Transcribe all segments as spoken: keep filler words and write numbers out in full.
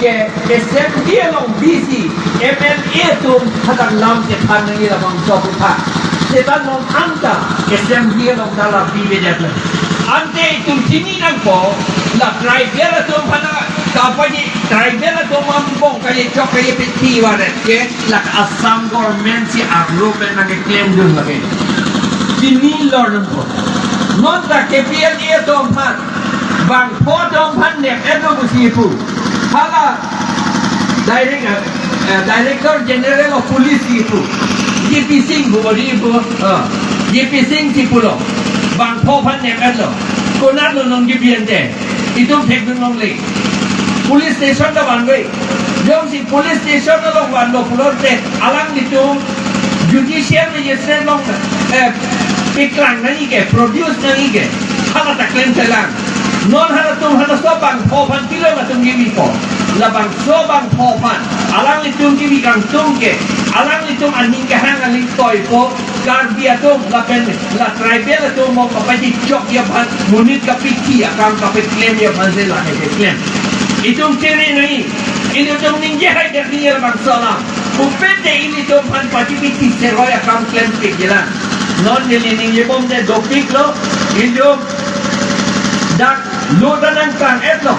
Assembly along B C, M L A atum hadak lam chethan nangji labangso aphuthak. Seta non anta Assembly along ta la bibedet lo. Ante itum chini nangpo, la tribal atum aphan, kapaji tribal atum angbong kali chok kali piti waret ke, la Assam government si arlo pen nangkeklemdun lake. Chini lor nangpo. Non ta K P L A atum aphan, bangpho atum aphan nep-etlo pusi pu. Hala direct, eh, Director General of Police si pu. J P Singh pu, odi pu, eh, J P Singh si pulo. Bangpho aphan nep-etlo. Konatlo nangkebi ante. Itum thekdun longle. Police station ta vanve. Jongsi police station along vanlo pulote alanglitum judicial magistrate along, eh, paklang nangji ke, produce nangji ke, hala ta klemklelang. Non halatum halaso bangpho aphan pilo latum kebipo. Labangso bangpho aphan alanglitum kebi kangtung ke, alanglitum aning kehang aling toipo, Karbi atum lapen la tribal atum mo kapachechok aphan, monit kapithi akam kapaklem aphan si la keklem. Itum chere nangji, ilitum ningje hai der nangji labangso alam. Upete ilitum aphan pachipithi seroi akam klemkle jelan. Non neli ningjebomde dopiklo, ilitum dak lo ta nangklang-etlo.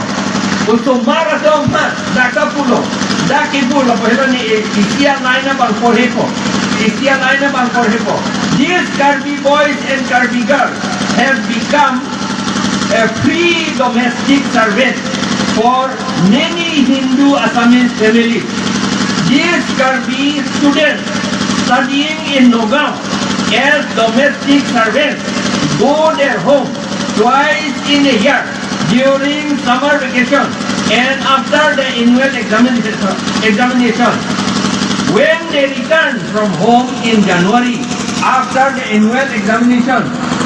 Osomar atum aphan dak ta pulo. Dak kebur lapu helo ne, eh, isi a-line abang porhepo. Isi a-line abang porhepo. These Karbi boys and Karbi girls have become a free domestic servant for many Hindu Assamese families. These Karbi students studying in Nagaon as domestic servants go their home twice in a year during summer vacation and after the annual examination, examination. When they return from home in January, after the annual examination,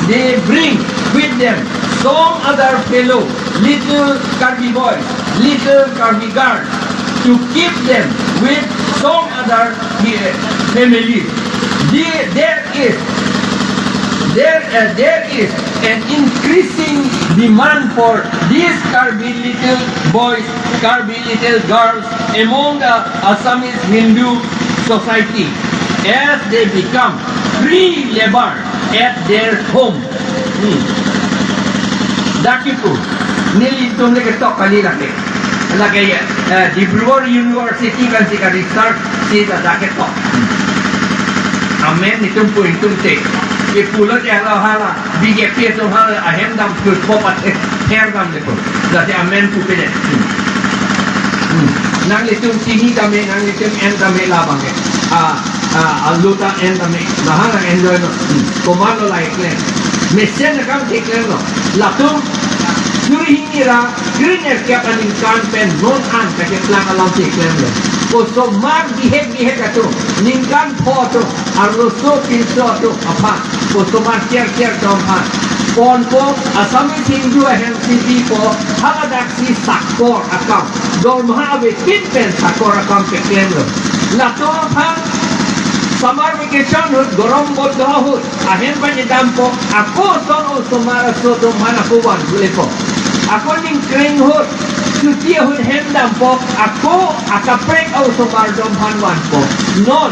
they bring with them some other fellow little Karbi boys, little Karbi girls to keep them with some other, eh, families. The- there is there, uh, there is an increasing demand for these Karbi little boys, Karbi little girls among the Assamese Hindu society as they become free labor at their home. Hmm. Dak kipu, nelitum le ketok kali lake. Lake, eh, Dibrugarh University pensi ka-research si ta dak ketok. Amen itum pu itum te. Ipulo je hala hala, B J P atum hala ahem dam thut po pat, eh, her dam le po. Jadi amen pu pede. Hmm. Hmm. Nanglitum chini tame, nanglitum en tame labang ke. Ah, ah, alu ta en tame. Laha na enjoy no. Hmm. Komatlo la keklem. Mesen akam keklemlo. Latum suri hini ra kre-nerkep aningkan pen non an kacheplang alam si klemlo. Osomar bihek bihek atum, ningkan pho atum, arloso pinso atum aphan, osomar cher cher atum aphan ponpo, Assamese Hindu ahem si pipo, haladak si sakor akam, dormaha avepin pen sakor akam keklemlo. Latum aphan summer vacation ahut, gorom bondo ahut, ahem pachedampo, ako ason osomar aso atum aphan ako van bulepo. Ako ningkreng ahut, chuti ahut hem dampo, ako akaprek osomar atum aphan vanpo. Non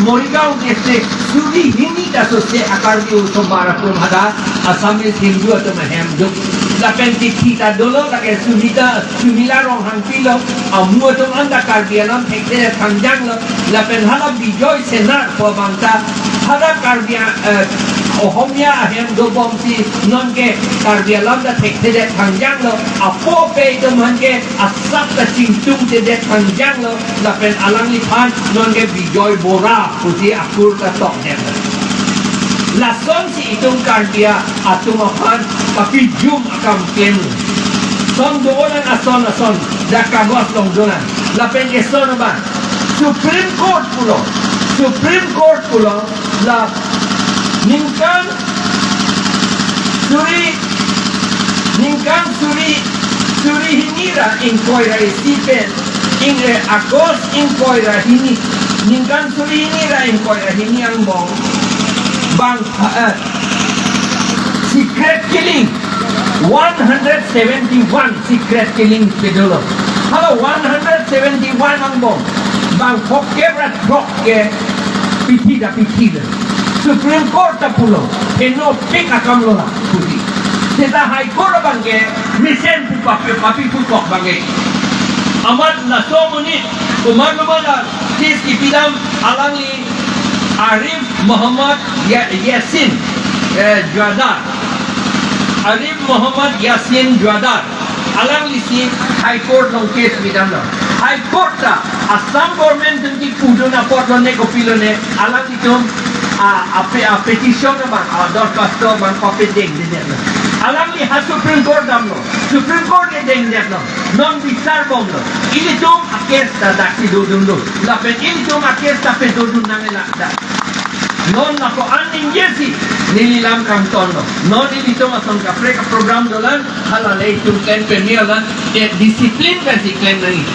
Morigaon district suri hini ta sose a-Karbi osomar atum hadak Assamese Hindu atum ahem duk. Lapen tithi ta dolo, lake Sumita, Sumila Ronghang pilo, amu atum anta Karbi alam thekthedet thangjanglo, lapen hala Bijoy Senar pu abang ta, hala Karbi a-, eh, Ohomia ahem dobom si nonke Karbi alam ta thekthedet thangjanglo, apo pe itum aphan ke asap ta chingtungthedet thangjanglo, lapen alangliphan nonke Bijoy Bora pusi akur ta tokdetlo. Lason si itum Karbi atum aphan kapejum akam klem. Son do-an ason ason, dak kagos along dolang. Lapen eson abang Supreme Court pulo. Supreme Court pulo la ningkan suri, ningkan suri, suri hini ra ingkoi ra isi pen, ing, eh, August ingkoi ra hini, ningkan suri hini ra ingkoi ra hini angbong, bang, eh, secret killing, one hundred seventy-one secret killing kedolo. Hala one hundred seventy-one angbong bang phongkep ra throk ke pithi ta pithi le. Supreme Court ta pulo, henopik akam lo la puthi. Seta High Court abang ke mesen pu papi papi pu kok abang ke. Amat laso amonit, komat komat la case kipidam alangli Arif Muhammad Ya-, Yasin, eh, Jadar. Arif Muhammad Yasin Jadar. Alanglisi High Court along case pidamlo. High Court ta Assam government atum kipudun apotlo ne kopilo ne, alanglitum a, a pe-, a petition abang, a dorkhasto abang papedengdedetlo. Alangli ha Supreme Court damlo. Supreme Court ke dengdetlo. Non bisar bomlo. Ilitum a case ta daksi dodunlo. Lapen ilitum a case ta pedodun nangne lak dak. Non lapu-an ningjesi neli lam kangtonlo. Non ilitum ason kaprek a program dolang, hala le itum klem peme dolang, eh, discipline pensi klem nangji.